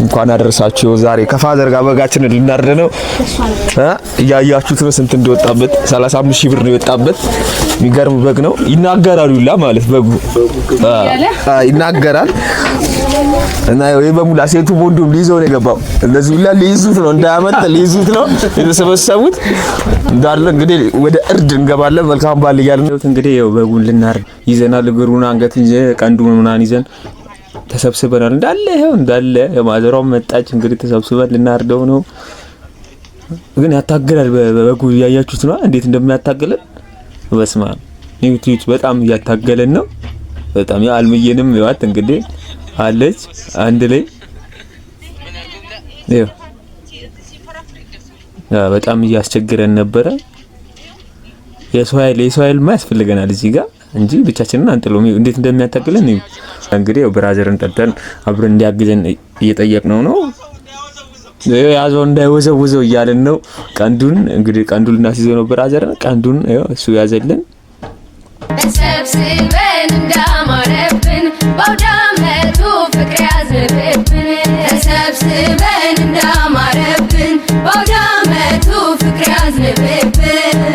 እንኳን አደረሳችሁ። ዛሬ ከ father ጋር በጋችንን ልናርድ ነው። እያያችሁት ነው ስንት እንደወጣበት። 35 ሺህ ብር ነው የወጣበት። የሚገርም በግ ነው። ይናገራል ሁላ ማለት በጉ ይናገራል። እና ይሄ በሙላ ሴቱ ወንዱም ሊይዘው ነው የገባው። እነዚህ ሁላ ሊይዙት ነው፣ እንዳያመልጥ ሊይዙት ነው የተሰበሰቡት እንዳለ። እንግዲህ ወደ እርድ እንገባለን። መልካም በዓል እያልን እንግዲህ ያው በጉን ልናርድ ይዘናል። እግሩን፣ አንገት፣ ቀንዱን ምናምን ይዘን ተሰብስበናል። እንዳለ ይኸው እንዳለ ማዘሯም መጣች። እንግዲህ ተሰብስበን ልናርደው ነው። ግን ያታግላል። በጉ እያያችሁት ነው እንዴት እንደሚያታግለን። በስመ አብ ኒውት በጣም እያታገለን ነው። በጣም ያው አልምዬንም ይዋት እንግዲህ አለች አንድ ላይ ይኸው በጣም እያስቸገረን ነበረ። የሰው ኃይል የሰው ኃይል ያስፈልገናል እዚህ ጋር እንጂ ብቻችንን አንጥለውም። እንዴት እንደሚያታግለን እንግዲህ ያው brother ን ጠርተን አብረን እንዲያግዘን እየጠየቅነው ነው። ያዘው እንዳይወዘውዘው እያልን ነው። ቀንዱን እንግዲህ ቀንዱን ልናስይዘው ነው brother ን። ቀንዱን እሱ ያዘልን። ተሰብስበን እንዳማረብን በአውደ ዓመቱ ፍቅር ያዝንብብን። ተሰብስበን እንዳማረብን በአውደ ዓመቱ ፍቅር ያዝንብብን።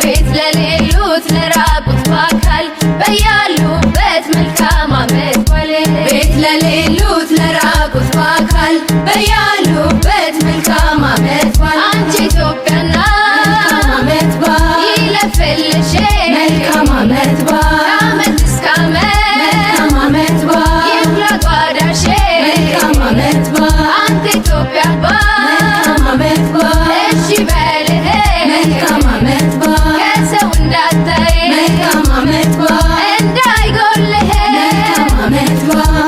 ቤት ለሌሉት ለራቁት በአካል በያሉበት መልካም ዓመት በዓል። ቤት ለሌሉት ለራቁት በአካል በያሉበት መልካም ዓመት በዓል። አንቺ ኢትዮጵያና መልካም ዓመት በዓል ይለፍልሽ መልካም ዓመት በዓል ከዓመት እስከ ዓመት መልካም ዓመት በዓል ይሙላ ጓዳሽ መልካም ዓመት በዓል አንተ ኢትዮጵያ መልካም ዓመት በዓል እሺ በልህ መልካም ዓመት በዓል ከሰው እንዳታይ መልካም ዓመት በዓል እንዳይጎልህ መልካም ዓመት በዓል።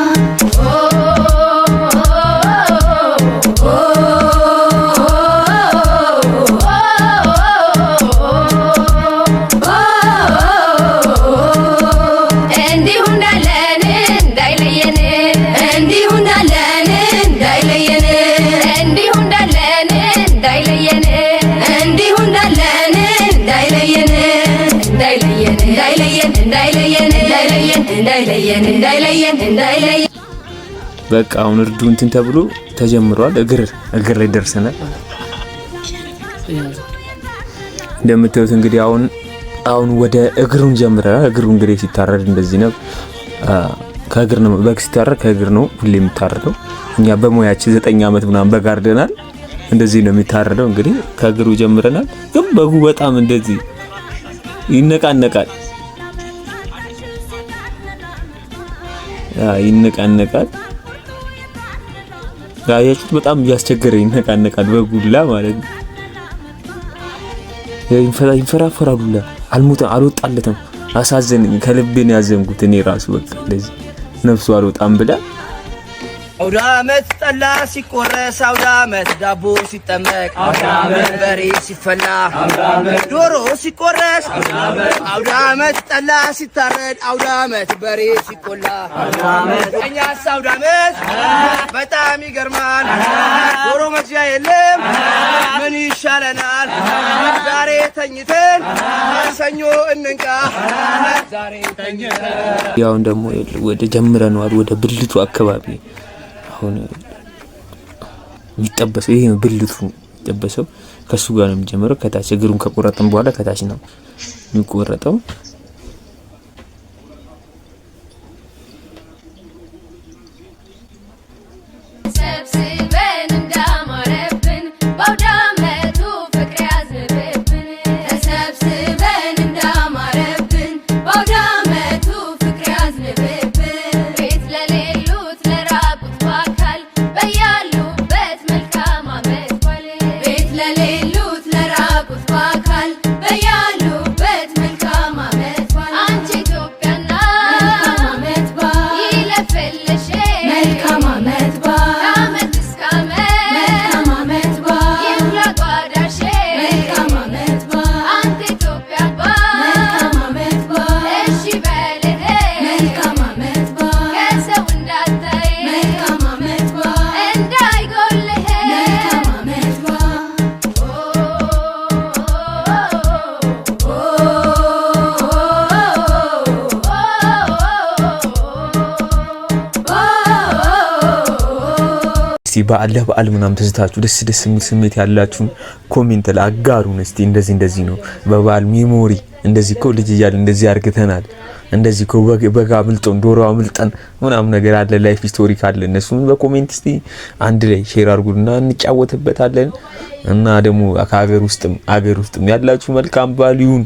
እንዲሁ እንዳለን እንዳይለየን እንዲሁ እንዳለን እንዳይለየን እንዲሁ እንዳለን እንዳይለየን እንዲሁ እንዳለን እንዳይለየን እንዳይለየን እንዳይለየን እንዳይለየን እንዳይለየን እንዳይለየን እንዳይለየን እንዳይለየን። በቃ አሁን እርዱ እንትን ተብሎ ተጀምሯል። እግር እግር ላይ ደርሰናል። እንደምታዩት እንግዲህ አሁን ወደ እግሩን ጀምረናል። እግሩ እንግዲህ ሲታረድ እንደዚህ ነው። ከእግር ነው በግ ሲታረድ ከእግር ነው ሁሌ የሚታረደው። እኛ በሙያችን 9 ዓመት ምናምን በግ አርደናል። እንደዚህ ነው የሚታረደው። እንግዲህ ከእግሩ ጀምረናል። ግን በጉ በጣም እንደዚህ ይነቃነቃል ይነቃነቃል። ያያችሁት በጣም እያስቸገረ ይነቃነቃል። በጉላ ማለት ነው። ይንፈራፈራል ሁላ አልሞተ አልወጣለትም። አሳዘነኝ። ከልቤ ነው ያዘንኩት እኔ ራሱ በቃ እንደዚህ ነፍሱ አልወጣም ብላ። አውደ ዓመት ጠላ ሲቆረስ፣ አውደ ዓመት ዳቦ ሲጠመቅ፣ በሬ ሲፈላ፣ ዶሮ ሲቆረስ፣ አውደ ዓመት ጠላ ሲታረድ፣ አውደ ዓመት በሬ ሲቆላ፣ እኛስ አውደ ዓመት በጣም ይገርማል። ዶሮ መግዣ የለም ምን ይሻለናል? ዛሬ ተኝተን ሰኞ እንንቃ። ዛሬ ተኝተን ያውን ደግሞ ወደ ጀምረነዋል ወደ ብልቱ አካባቢ አሁን የሚጠበሰው ይሄ ነው። ብልቱ የሚጠበሰው ከሱ ጋር ነው የሚጀምረው። ከታች እግሩን ከቆረጥን በኋላ ከታች ነው የሚቆረጠው። ተሰብስበን እንዳማረብን በአውደ ዓመቱ ፍቅር ያዝንብብን። ተሰብስበን እንዳማረብን በአውደ ዓመቱ ፍቅር ያዝንብብን። ቤት ለሌሉት ለራቁት በአካል በያሉበት መልካም ዓመት በዓል። ቤት ለሌሉት ለራቁት በአካል በያሉበት መልካም ዓመት በዓል ለበዓል ምናምን ትዝታችሁ ደስ ደስ የሚል ስሜት ያላችሁን comment ላይ አጋሩን እስቲ። እንደዚህ እንደዚህ ነው በበዓል memory፣ እንደዚህ እኮ ልጅ እያልን እንደዚህ አርግተናል፣ እንደዚህ እኮ በግ አምልጦን ዶሮ አምልጠን ምናምን ነገር አለ፣ life story ካለ እነሱን በ comment እስቲ አንድ ላይ share አድርጉና እንጫወትበታለን። እና ደግሞ ከሀገር ውስጥም አገር ውስጥም ያላችሁ መልካም በዓል ይሁን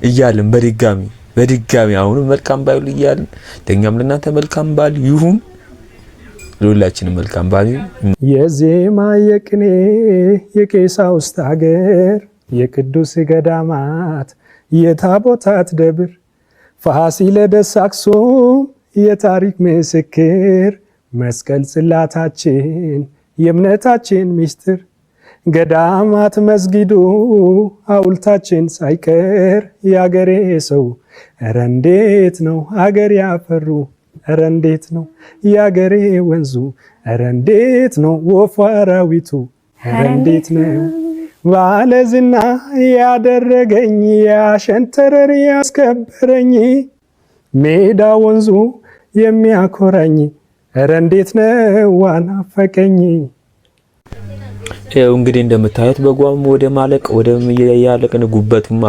እያልን በድጋሚ በድጋሚ አሁንም መልካም በዓል እያልን ለእኛም ለእናንተ መልካም በዓል ይሁን፣ ለሁላችንም መልካም በዓል ይሁን። የዜማ የቅኔ የቄሳውስት አገር፣ የቅዱስ ገዳማት የታቦታት ደብር፣ ፋሲለደስ አክሱም የታሪክ ምስክር፣ መስቀል ጽላታችን የእምነታችን ምስጢር፣ ገዳማት መስጊዱ ሐውልታችን ሳይቀር፣ የአገሬ ሰው እረ እንዴት ነው አገር ያፈሩ፣ እረ እንዴት ነው የአገሬ ወንዙ፣ እረ እንዴት ነው ወፉ አራዊቱ፣ እረ እንዴት ነው ባለዝና ያደረገኝ፣ ያሸንተረር ያስከበረኝ፣ ሜዳ ወንዙ የሚያኮራኝ፣ እረ እንዴት ነው ዋናፈቀኝ። ይኸው እንግዲህ እንደምታዩት በጓም ወደ ማለቅ ወደ ያለቅን ጉበቱም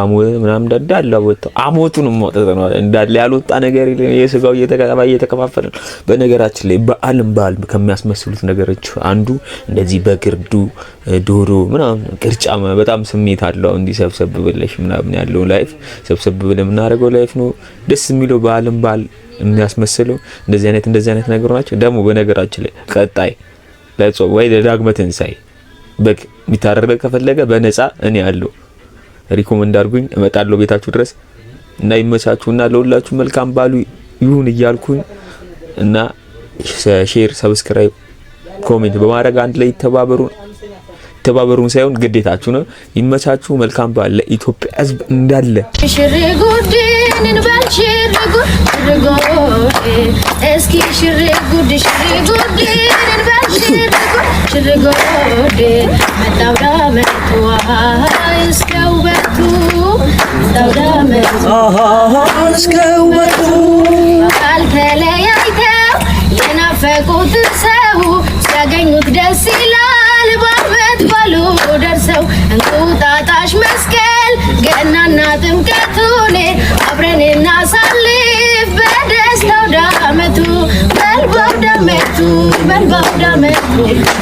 ምናምን እንዳለ ወጣ። አሞቱንም አውጥተነዋል እንዳለ ያልወጣ ነገር የለም። የስጋው እየተከፋፈለ ነው። በነገራችን ላይ በዓልን በዓል ከሚያስመስሉት ነገሮች አንዱ እንደዚህ በግርዱ ዶሮ ምናምን ቅርጫ በጣም ስሜት አለው። እንዲህ ሰብሰብ ብለሽ ምናምን ያለው life፣ ሰብሰብ ብለን የምናደርገው life ነው ደስ የሚለው። በዓልን በዓል የሚያስመስለው እንደዚህ አይነት ነገር ናቸው። ደግሞ በነገራችን ላይ ቀጣይ ለጾም ወይ ለዳግመ ትንሳኤ በግ የሚታረድ ከፈለገ በነፃ እኔ ያለው recommend አድርጉኝ፣ እመጣለሁ ቤታችሁ ድረስ። እና ይመቻችሁና ለሁላችሁ መልካም በዓል ይሁን እያልኩኝ እና share፣ subscribe፣ comment በማድረግ አንድ ላይ ተባበሩን። ተባበሩን ሳይሆን ግዴታችሁ ነው። ይመቻችሁ። መልካም በዓል ለኢትዮጵያ ሕዝብ እንዳለ። ሽር ጉድ እንበል፣ ሽር ጉድ፣ ሽር ጉድ፣ እስኪ ሽር ጉድ፣ ሽር ጉድ እንበል፣ ሽር ጉድ፣ ሽር ጉድ፣ መጣው ዳመቱ እስከ ውበቱ፣ መጣው ዳመቱ እስከ ውበቱ። በቃል ተለያይተው የናፈቁትን ሰው ሲያገኙት ደስ ይላል። በዓመት ባሉ ደርሰው እንቁጣጣሽ፣ መስቀል፣ ገናና ጥምቀቱን አብረን እናሳልፍ በደስታው ዳመቱ፣ በልባው ዳመቱ፣ በልባው ዳመቱ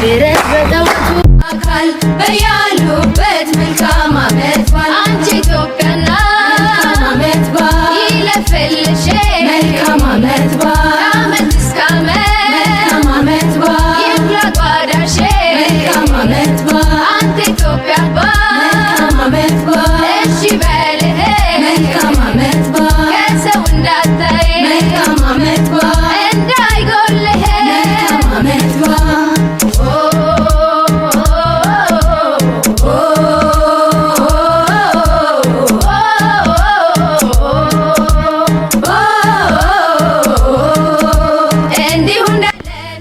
ድረስ በጠዋቱ። አካል በያሉበት መልካም ዓመት በዓል፣ አንቺ ኢትዮጵያና መልካም ዓመት በዓል ይለፈልሽ፣ መልካም ዓመት በዓል ከዓመት እስከ ዓመት፣ መልካም ዓመት በዓል ይሙላ ጓዳሽ፣ መልካም ዓመት በዓል አንተ ኢትዮጵያ መልካም ዓመት በዓል እሺ በልህ፣ መልካም ዓመት በዓል ከሰው እንዳታይ፣ መልካም ዓመት በዓል እንዳይጎልህ፣ መልካም ዓመት በዓል። እንዲሁ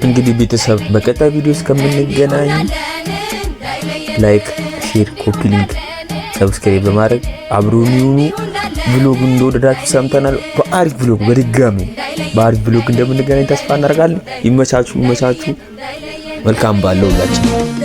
እንግዲህ ቤተሰብ በቀጣይ ቪዲዮ እስከምንገናኝ like፣ share፣ copy link፣ subscribe በማድረግ አብሮን ይሁኑ። Vlog እንደወደዳችሁ ሰምተናል። በአሪፍ vlog፣ በድጋሚ በአሪፍ vlog እንደምንገናኝ ተስፋ እናደርጋለን። ይመቻችሁ፣ ይመቻችሁ። መልካም በዓል ለሁላችን።